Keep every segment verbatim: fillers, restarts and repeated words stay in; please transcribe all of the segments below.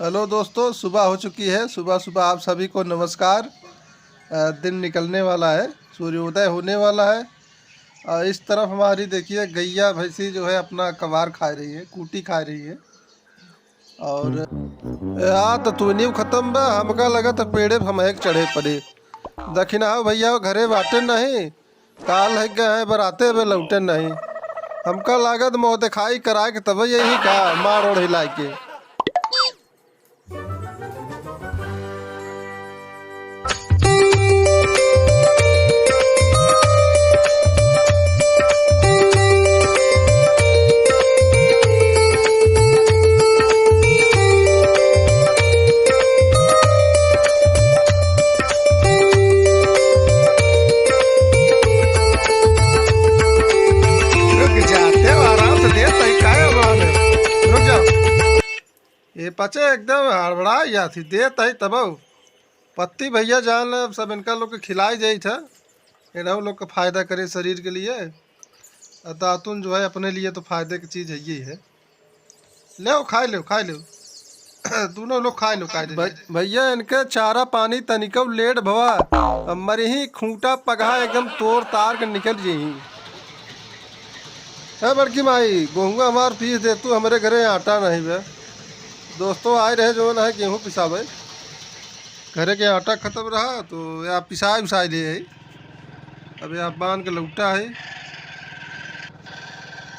हेलो दोस्तों, सुबह हो चुकी है। सुबह सुबह आप सभी को नमस्कार। अ, दिन निकलने वाला है, सूर्योदय होने वाला है। और इस तरफ हमारी देखिए, गैया भैंसी जो है अपना कबार खा रही है, कूटी खा रही है। और यहाँ तो तुनियो खत्म बा, हमका लगत पेड़े पे हम एक चढ़े पड़े। दखिना हो भैया, घरे बाटे नहीं, काल है गए हैं बराते में लौटे नहीं। हमका लागत मोह दिखाई कराए के तब यही का मार ओढ़ हिलाए के। रुक जा, देव आराम से देत है, काहे बात है? रुक जा। ये पचे एकदम हड़बड़ा जात ही, देत है तब। पत्ती भैया जान ले, अब सब इनका लोग के खिलाई जाई था, इन्हों लोग का फायदा करे शरीर के लिए। और दातुन जो है अपने लिए तो फायदे की चीज है, यही है। लेव, खाए लेव, खाए लेव। दोनों लोग खाए लेव, खाए लेव। भै-, भैया, इनके चारा पानी तनिको लेट भवा, अब मरिही खूंटा पगहा एकदम तोड़ तार के निकल जइही। ए बड़की माई, गोहुआ हमार पीस दे तू, हमरे घरे आटा नहीं बे। दोस्तों आए रहे जो है गेहूँ पिसावे, घरे के आटा खत्म रहा तो या पिसाए उसाए ले आई। अबे आप बांध के लौटा है।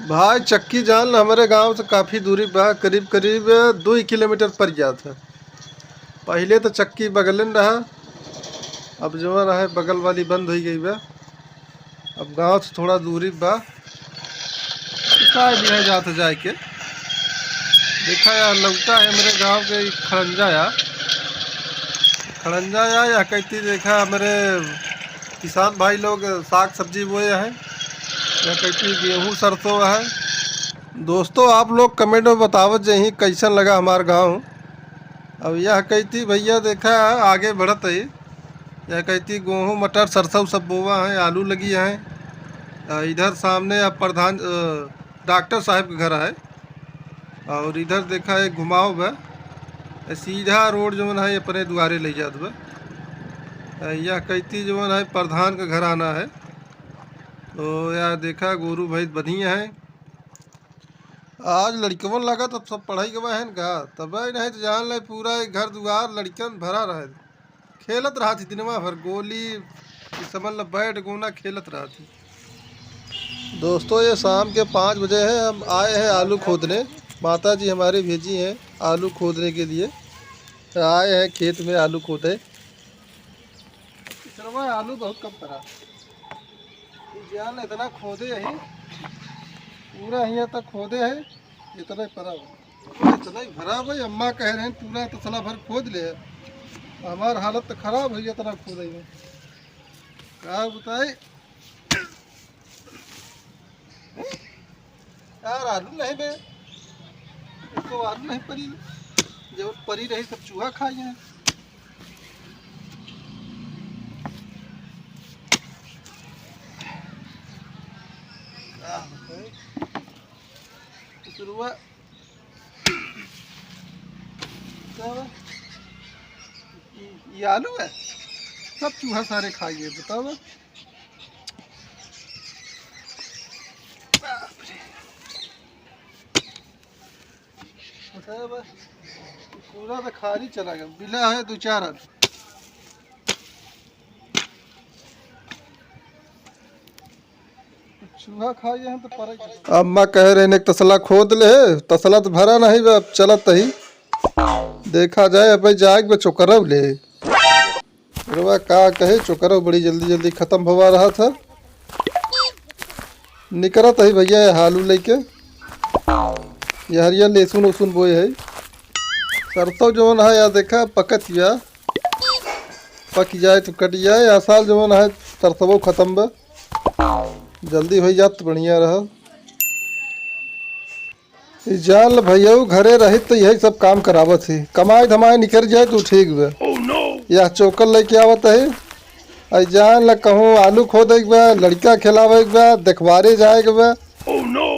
भाई, चक्की जान हमरे गांव से काफ़ी दूरी बा, करीब करीब दुई किलोमीटर पड़ जात है। पहिले तो चक्की बगले में रहा, अब जवन रहे बगल वाली बंद होइ गई बा। अब गांव से थोड़ा दूरी बा, पिसाए लिया जात है जाए के। देखा यार, लौटा है हमरे गांव के एक खड़ंजा यार, खड़ंजा यार, या कहती देखा हमरे किसान भाई लोग साग सब्जी बोए हैं, या कहती गेहूँ सरसों है। दोस्तों, आप लोग comment में बतावत जही कैसन लगा हमार गाँव। अब यह कहती भैया देखा आगे बढ़त है, यह कहती गेहूँ मटर सरसों सब बोवा है, आलू लगी है। आ, इधर सामने अब प्रधान, अ, डॉक्टर साहब के घर है। और इधर देखा एक घुमाव बा, ए सीधा रोड जवन है अपने दुआरे ले जात बा। ए यह कहती जवन है प्रधान के घर आना है। तो यार देखा गोरू भैंस बधिया है। आज लड़कवन लगा तब सब पढ़ाई के बहन का तब नहीं तो जान ले पूरा एक घर दुआर लड़कन भरा रहे। खेलत रहत ही दिनवा भर, गोली, ई समझ ल, बैट, गोना खेलत रहत ही। दोस्तों, ये शाम के पाँच बजे हैं, हम आए हैं आलू खोदने। माता जी हमारी भेजी हैं आलू खोदने के लिए। आए हैं खेत में आलू खोदे। पिछलवा आलू बहुत कम पड़ा। ई जान इतना खोदे है, पूरा हियाँ तक खोदे है, इतना ही पड़ा हुआ। इतना ही भरा भाई, अम्मा कह रहे हैं पूरा तसला भर खोद ले। हमार हालत तो खराब हुई इतना खोदे में। का बताई? यार, आलू नहीं बे, एक तो आलू नहीं परी, जब परी रही सब चूहा खाई है। का बताई? शुरुआ, का बा? ई, ई आलू है, सब चूहा सारे खा गए, बताओ बा। बाप रे। अच्छा बा, पूरा तो खाली चला गया, मिला है दो चार आलू। चूहा खा गए हैं तो परे। अम्मा कह रहे ने तसला खोद ले, तसला तो भरा नहीं बा, अब चलत ही। देखा जाए, अब जाए के बा चोकरव ले। रवा का कहे, चोकरव बड़ी जल्दी जल्दी खत्म भवा रहा था। निकरत ही भैया ये आलू लेके, ये हरिया लहसुन उसुन बोए है। सरसों जवन है या देखा पकत या पक जाए तो कट जाए। आ साल जवन है सरसों खत्म बा, जल्दी हो जात तो बढ़िया रहा। ई जान ल भैया, घरे रहित तो यही सब काम करावत ही, कमाई धमाई निकल जाए तो ठीक बा। यह चोकर लेके आवत है। आई जान ल कहूँ आलू खोदे के बा, लड़का खिलावे के बा, देखवारे जाए के बा।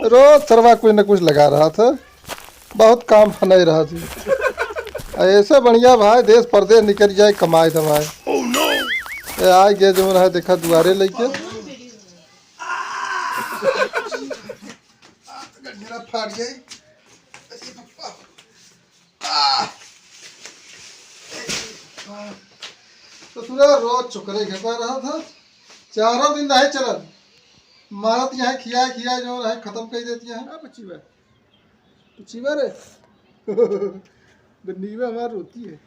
रोज सरवा कुछ न कुछ लगा रहा था, बहुत काम फनाई रहा था। ऐसे बढ़िया भाई देश परदेश निकल जाए, कमाए धमाए। Oh no! ए, आइ गए जौन है, देखा दुआरे लइके। गंडरा फाट जाए। अरे पप्पा। आह! ससुरा रोज चोकरे घेपा रहा था, चारों दिन नहीं चलत, मारत यहाँ खिया खिया जौन है खत्म कर देती है। हाँ, बच्ची बा, बच्ची बा रे। बन्नी बा हमार रोती है।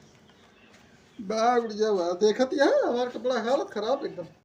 बा गुड़िया बा, देखत यहाँ हमार कपड़ा हालत खराब एकदम।